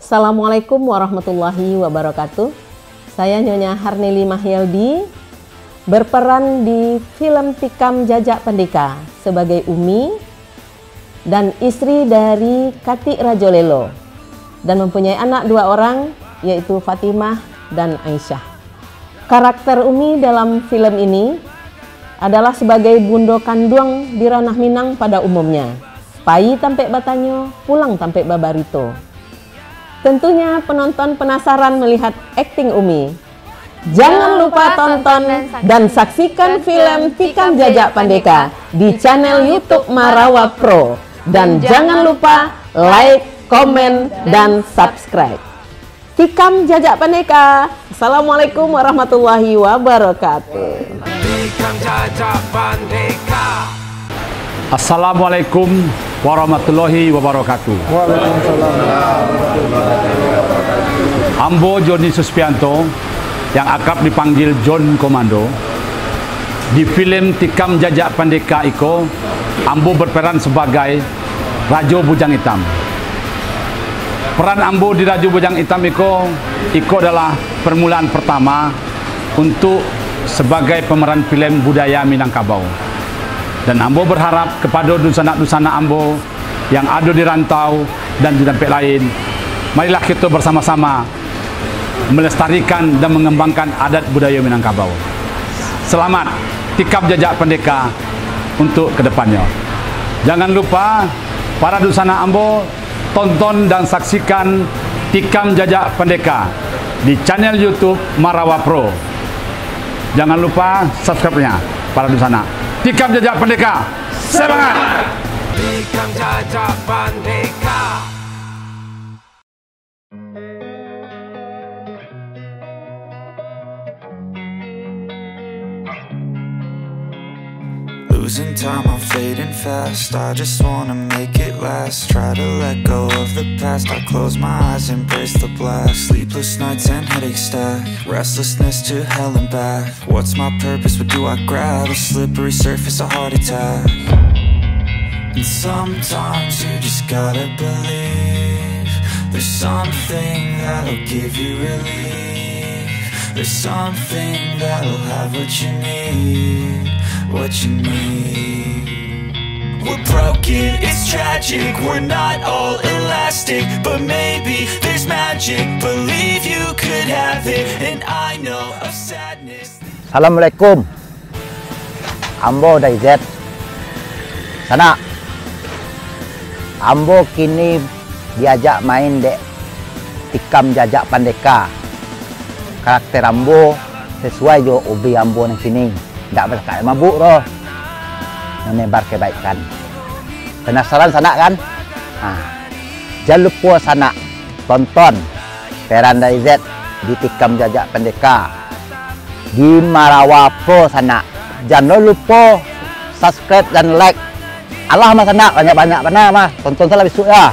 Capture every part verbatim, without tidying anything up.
Assalamualaikum warahmatullahi wabarakatuh. Saya Nyonya Harneli Mahyeldi, berperan di film Tikam Jajak Pandeka sebagai Umi dan istri dari Katik Rajo Lelo, dan mempunyai anak dua orang, yaitu Fatimah dan Aisyah. Karakter Umi dalam film ini adalah sebagai bundo kanduang di ranah Minang pada umumnya. Pai tampek batanyo, pulang tampek babarito. Tentunya penonton penasaran melihat akting Umi. Jangan lupa tonton dan saksikan film Tikam Jajak Pandeka di channel YouTube Marawa Pro. Dan jangan lupa like, komen, dan subscribe. Tikam Jajak Pandeka. Assalamualaikum warahmatullahi wabarakatuh. Assalamualaikum warahmatullahi wabarakatuh. Ambo Joni Suspianto, yang akrab dipanggil John Komando. Di film Tikam Jajak Pandeka iko, ambo berperan sebagai Rajo Bujang Itam. Peran ambo di Rajo Bujang Itam iko, iko adalah permulaan pertama untuk sebagai pemeran filem budaya Minangkabau. Dan ambo berharap kepada dunsanak-dunsanak ambo yang ado di rantau dan di tampek lain, marilah kito bersama-sama melestarikan dan mengembangkan adat budaya Minangkabau. Selamat Tikam Jajak Pandeka untuk kedepannya. Jangan lupa, para dunsanak ambo, tonton dan saksikan Tikam Jajak Pandeka di channel YouTube Marawa Pro. Jangan lupa subscribe-nya, para dunsanak. Tikam Jajak Pandeka, semangat! Tikam Jajak Pandeka. Losing time, I'm fading fast. I just wanna make it last. Try to let go of the past. I close my eyes, embrace the black. Sleepless nights and headaches stack. Restlessness to hell and back. What's my purpose? What do I grab? A slippery surface, a heart attack. And sometimes you just gotta believe there's something that'll give you relief. There's something that'll have what you need, what you need. We're broken, it's tragic, we're not all elastic, but maybe there's magic. Believe you could have it, and I know of sadness. Assalamualaikum. Ambo Daizet. Sanak, ambo kini diajak main dek Tikam Jajak Pandeka. Karakter ambo sesuai jo hobi ambo nan kini. Ndak basakak mabuk doh. Menebar kebaikan. Penasaran sanak kan? Nah, jan lupo sanak tonton Peran Daizet di Tikam Jajak Pandeka di Marawa Pro sanak. Jan lo lupo subscribe dan like. Alah mah sanak, banyak-banyak bana mah. Tonton salah bisuak ya.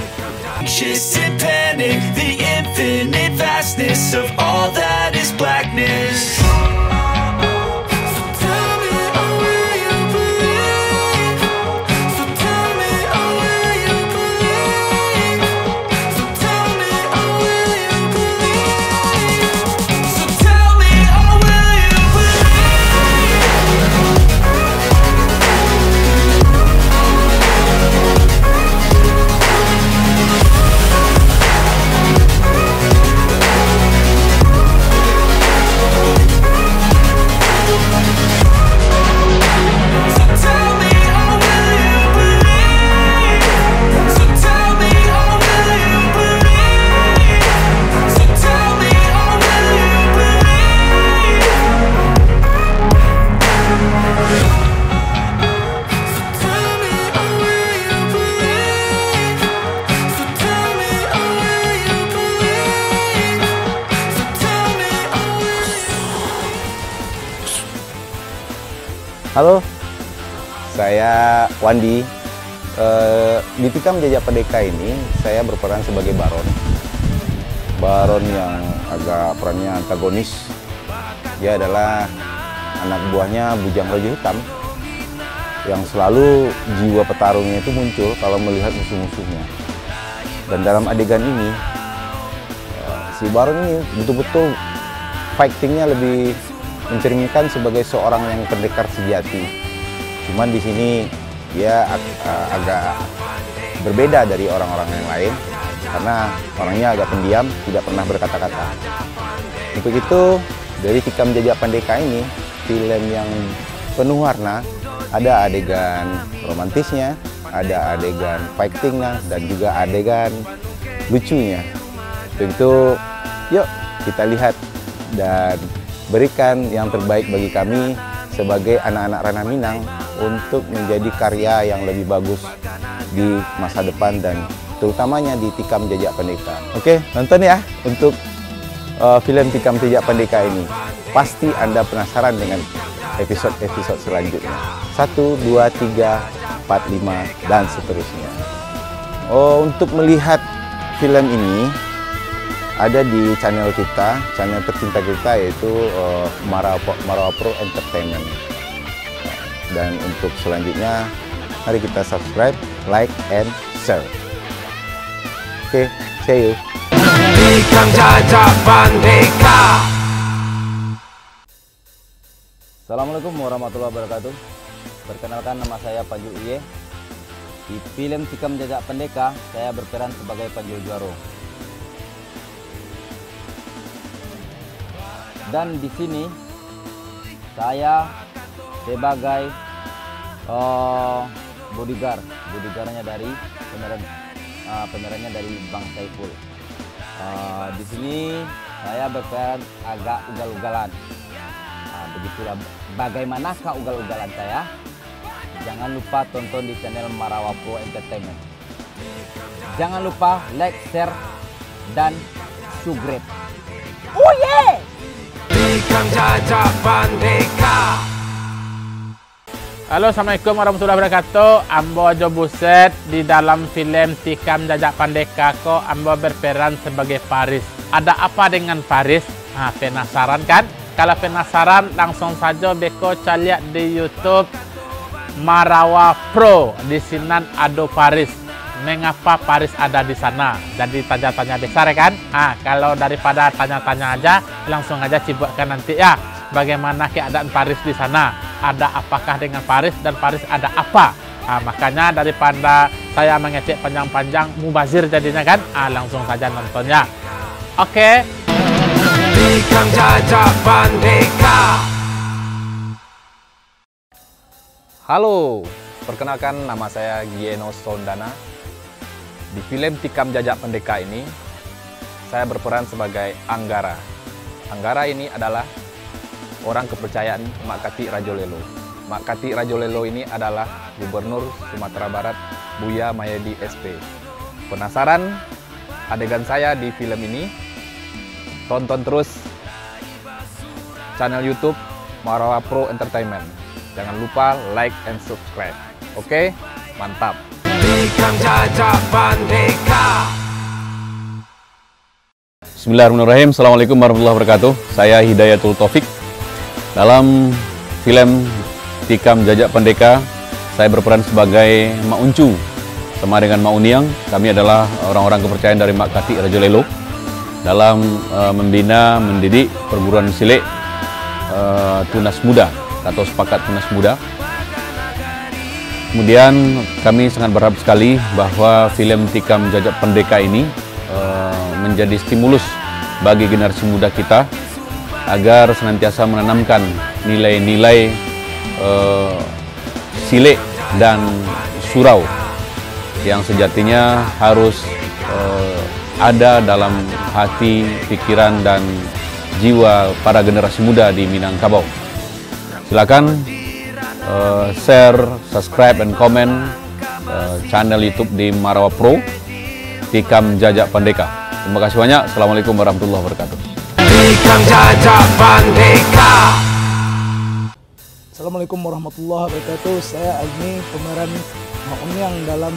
Anxious and panic, the infinite vastness of all that is blackness. So tell me, oh, will you believe? So tell me, oh, will you believe? So tell me, oh, will you believe? So tell me, oh, will you believe? Halo, saya Wandi. Eh, di Tikam Jajak Pandeka ini, saya berperan sebagai Baron. Baron yang agak perannya antagonis. Dia adalah anak buahnya Bujang Rajo Hitam yang selalu jiwa petarungnya itu muncul kalau melihat musuh-musuhnya. Dan dalam adegan ini, Si Baron ini betul-betul fightingnya lebih mencerminkan sebagai seorang yang pendekar sejati. Cuman di sini dia ag-, eh, agak berbeda dari orang-orang yang lain karena orangnya agak pendiam, tidak pernah berkata-kata. Untuk itu, dari Tikam Jajak Pandeka ini, film yang penuh warna, ada adegan romantisnya, ada adegan fightingnya, dan juga adegan lucunya. Tentu, yuk kita lihat dan berikan yang terbaik bagi kami sebagai anak-anak Ranah Minang untuk menjadi karya yang lebih bagus di masa depan dan terutamanya di Tikam Jajak Pandeka. Oke, nonton ya untuk, eh, film Tikam Jajak Pandeka ini. Pasti Anda penasaran dengan episode-episode selanjutnya. Satu, dua, tiga, empat, lima, dan seterusnya. Oh, untuk melihat film ini ada di channel kita, channel tercinta kita yaitu, eh, Marawa, Marawa Pro Entertainment. Dan untuk selanjutnya, mari kita subscribe, like, and share. Oke, see you. Tikam Jajak Pandeka. Assalamualaikum warahmatullahi wabarakatuh. Perkenalkan, nama saya Panju Uye. Di film Tikam Jajak Pandeka, saya berperan sebagai Panju Juaro. Dan di sini saya sebagai, eh, bodyguard, bodyguardnya dari pemeran, eh, pemerannya dari Bang Saiful. Eh, di sini saya berperan agak ugal-ugalan. Ah, begitulah, bagaimanakah ugal-ugalan saya? Jangan lupa tonton di channel Marawa Pro Entertainment. Jangan lupa like, share, dan subscribe. Oh yeah! Tikam Jajak Pandeka. Halo, assalamualaikum warahmatullahi wabarakatuh. Ambo Ajo Buset, di dalam film Tikam Jajak Pandeka ko, ambo berperan sebagai Paris. Ada apa dengan Paris? Ha, penasaran kan? Kalau penasaran, langsung sajo beko caliak di YouTube Marawa Pro. Di sinan ado Paris. Mengapa Paris ada di sana? Jadi tanya-tanya besar, ya kan? Ha, kalau daripada tanya-tanya aja, langsung aja cibuakkan nanti ya. Bagaimana keadaan Paris di sana? Ada apakah dengan Paris dan Paris ada apa? Ha, makanya daripada saya mengecek panjang-panjang, mubazir jadinya kan? Ha, langsung saja nontonnya. Oke. Tikam Jajak Pandeka. Halo, perkenalkan, nama saya Gieno Sondana. Di film Tikam Jajak Pandeka ini, saya berperan sebagai Anggara. Anggara ini adalah orang kepercayaan Mak Katik Rajo Lelo. Mak Katik Rajo Lelo ini adalah Gubernur Sumatera Barat, Buya Mayedi S P. Penasaran adegan saya di film ini? Tonton terus channel YouTube Marawa Pro Entertainment. Jangan lupa like and subscribe. Oke, mantap. Tikam Jajak Pandeka. Bismillahirrahmanirrahim. Assalamualaikum warahmatullahi wabarakatuh. Saya Hidayatul Taufik. Dalam film Tikam Jajak Pandeka, saya berperan sebagai Mak Uncu. Sama dengan Mak Uniang, kami adalah orang-orang kepercayaan dari Mak Katik Rajo Lelo dalam, eh, membina, mendidik perguruan silik, eh, Tunas Muda atau Sepakat Tunas Muda. Kemudian, kami sangat berharap sekali bahwa film Tikam Jajak Pandeka ini, eh, menjadi stimulus bagi generasi muda kita agar senantiasa menanamkan nilai-nilai, eh, silik dan surau yang sejatinya harus, eh, ada dalam hati, pikiran, dan jiwa para generasi muda di Minangkabau. Silakan, eh, share, subscribe, and comment, eh, channel YouTube di Marawa Pro, Tikam Jajak Pandeka. Terima kasih banyak. Assalamualaikum warahmatullahi wabarakatuh. Tikam Jajak Pandeka. Assalamualaikum warahmatullahi wabarakatuh. Saya Agni, pemeran Mak Uniang dalam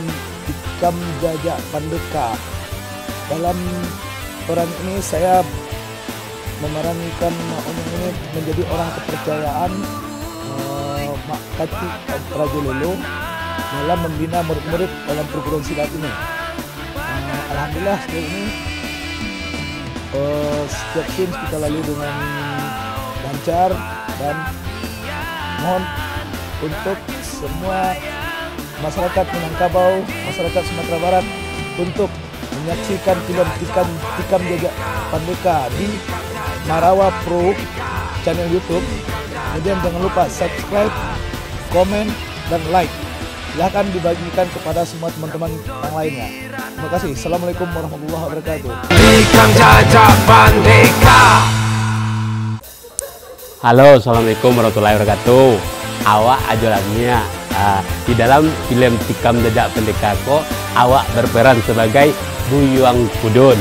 Tikam Jajak Pandeka. Dalam peran ini, saya memerankan Mak Uniang ini menjadi orang kepercayaan, eh, Mak Katik Rajo Lelo dalam membina murid-murid dalam perguruan silat ini. Eh, alhamdulillah, sejauh ini Eh, setiap scenes kita lalui dengan lancar dan mohon untuk semua masyarakat Minangkabau, masyarakat Sumatera Barat untuk menyaksikan film Tikam, Tikam Jajak Pandeka di Marawa Pro channel YouTube. Kemudian jangan lupa subscribe, komen, dan like. Silahkan dibagikan kepada semua teman-teman yang lainnya. Terima kasih. Assalamualaikum warahmatullahi wabarakatuh. Tikam Jajak Pandeka. Halo, assalamualaikum warahmatullahi wabarakatuh. Awak Ajo Lamia. Ah, di dalam film Tikam Jajak Pandeka ko, awak berperan sebagai Buyuang Kudun.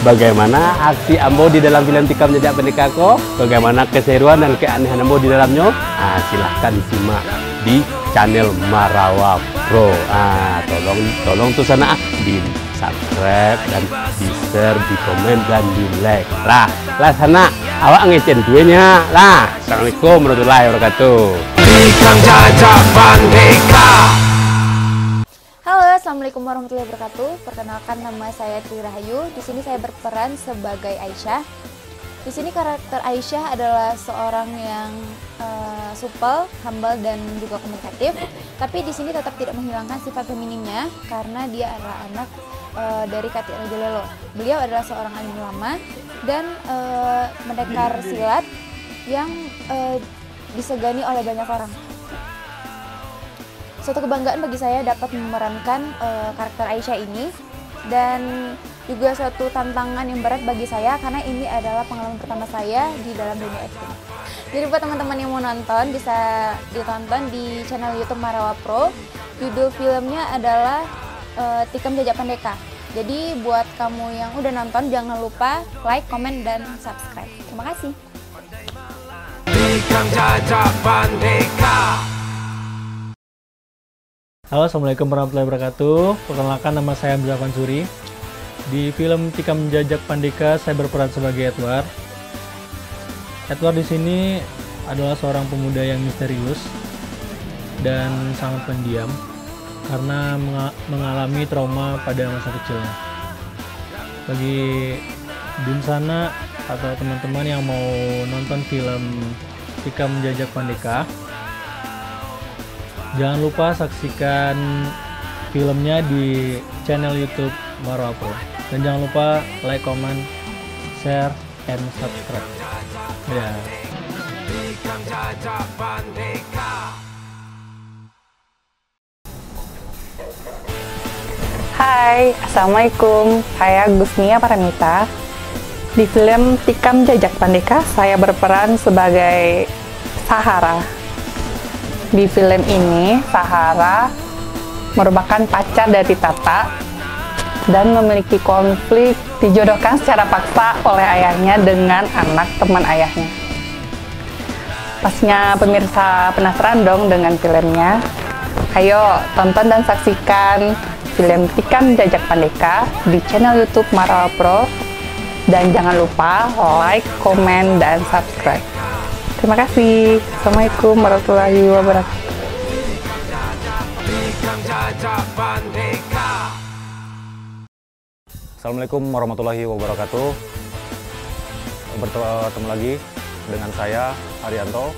Bagaimana aksi ambo di dalam film Tikam Jajak Pandeka ko? Bagaimana keseruan dan keanehan ambo di dalamnyo? Ah, silahkan disimak di channel Marawa Pro. Ah, tolong, tolong tu sanak ah, di subscribe dan di share, di komen dan di like. Lah, lah sanak, awak ngecen tuenya lah. Assalamualaikum warahmatullahi wabarakatuh. Tikam Jajak Pandeka. Halo, assalamualaikum warahmatullahi wabarakatuh. Perkenalkan, nama saya Tri Rahayu. Di sini saya berperan sebagai Aisyah. Di sini karakter Aisyah adalah seorang yang eh, supel, humble, dan juga komunikatif. Tapi di sini tetap tidak menghilangkan sifat femininnya karena dia adalah anak eh, dari Katik Rajo Lelo. Beliau adalah seorang alim ulama dan eh, pendekar silat yang eh, disegani oleh banyak orang. Suatu kebanggaan bagi saya dapat memerankan eh, karakter Aisyah ini, dan juga suatu tantangan yang berat bagi saya karena ini adalah pengalaman pertama saya di dalam dunia akting. Jadi buat teman-teman yang mau nonton, bisa ditonton di channel YouTube Marawa Pro. Judul filmnya adalah eh, Tikam Jajak Pandeka. Jadi buat kamu yang udah nonton, jangan lupa like, komen, dan subscribe. Terima kasih. Tikam Jajak Pandeka. Halo, assalamualaikum warahmatullahi wabarakatuh. Perkenalkan, nama saya Hamzah Fansuri. Di film Tikam Jajak Pandeka, saya berperan sebagai Edward. Edward di sini adalah seorang pemuda yang misterius dan sangat pendiam karena menga- mengalami trauma pada masa kecilnya. Bagi dunsanak atau teman-teman yang mau nonton film Tikam Jajak Pandeka, jangan lupa saksikan filmnya di channel YouTube Marawa Pro. Dan jangan lupa like, comment, share, and subscribe. Ya. Hai, assalamualaikum. Saya Gusnia Paramita. Di film Tikam Jajak Pandeka, saya berperan sebagai Sahara. Di film ini, Sahara merupakan pacar dari Tata dan memiliki konflik dijodohkan secara paksa oleh ayahnya dengan anak teman ayahnya. Pasnya pemirsa penasaran dong dengan filmnya? Ayo tonton dan saksikan film Tikam Jajak Pandeka di channel YouTube Marawa Pro. Dan jangan lupa like, komen, dan subscribe. Terima kasih. Assalamualaikum warahmatullahi wabarakatuh. Assalamualaikum warahmatullahi wabarakatuh. Bertemu lagi dengan saya, Arianto.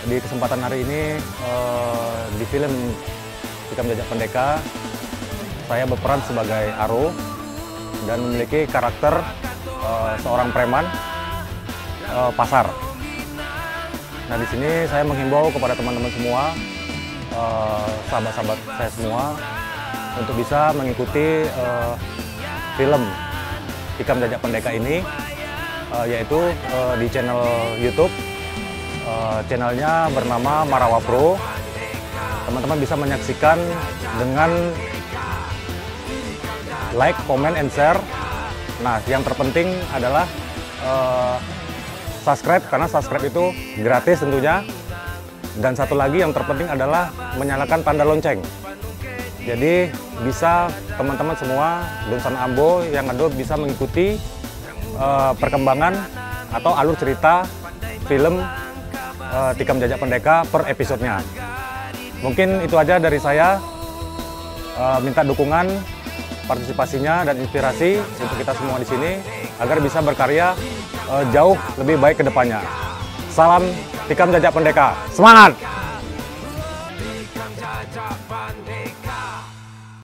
Di kesempatan hari ini, eh, di film Tikam Jajak Pendeka, saya berperan sebagai Aro dan memiliki karakter eh, seorang preman eh, pasar. Nah, di sini saya menghimbau kepada teman-teman semua, eh, sahabat-sahabat saya semua, untuk bisa mengikuti eh, film Tikam Jajak Pendeka ini, eh, yaitu eh, di channel YouTube. Eh, channelnya bernama Marawa Pro. Teman-teman bisa menyaksikan dengan like, comment, and share. Nah, yang terpenting adalah eh, subscribe, karena subscribe itu gratis tentunya. Dan satu lagi yang terpenting adalah menyalakan tanda lonceng. Jadi bisa teman-teman semua, dunsanak ambo yang ado, bisa mengikuti eh, perkembangan atau alur cerita film eh, Tikam Jajak Pendeka per episodenya. Mungkin itu aja dari saya. Eh, minta dukungan, partisipasinya, dan inspirasi untuk kita semua di sini. agar bisa berkarya uh, jauh lebih baik ke depannya. Salam Tikam Jajak Pendeka. Semangat!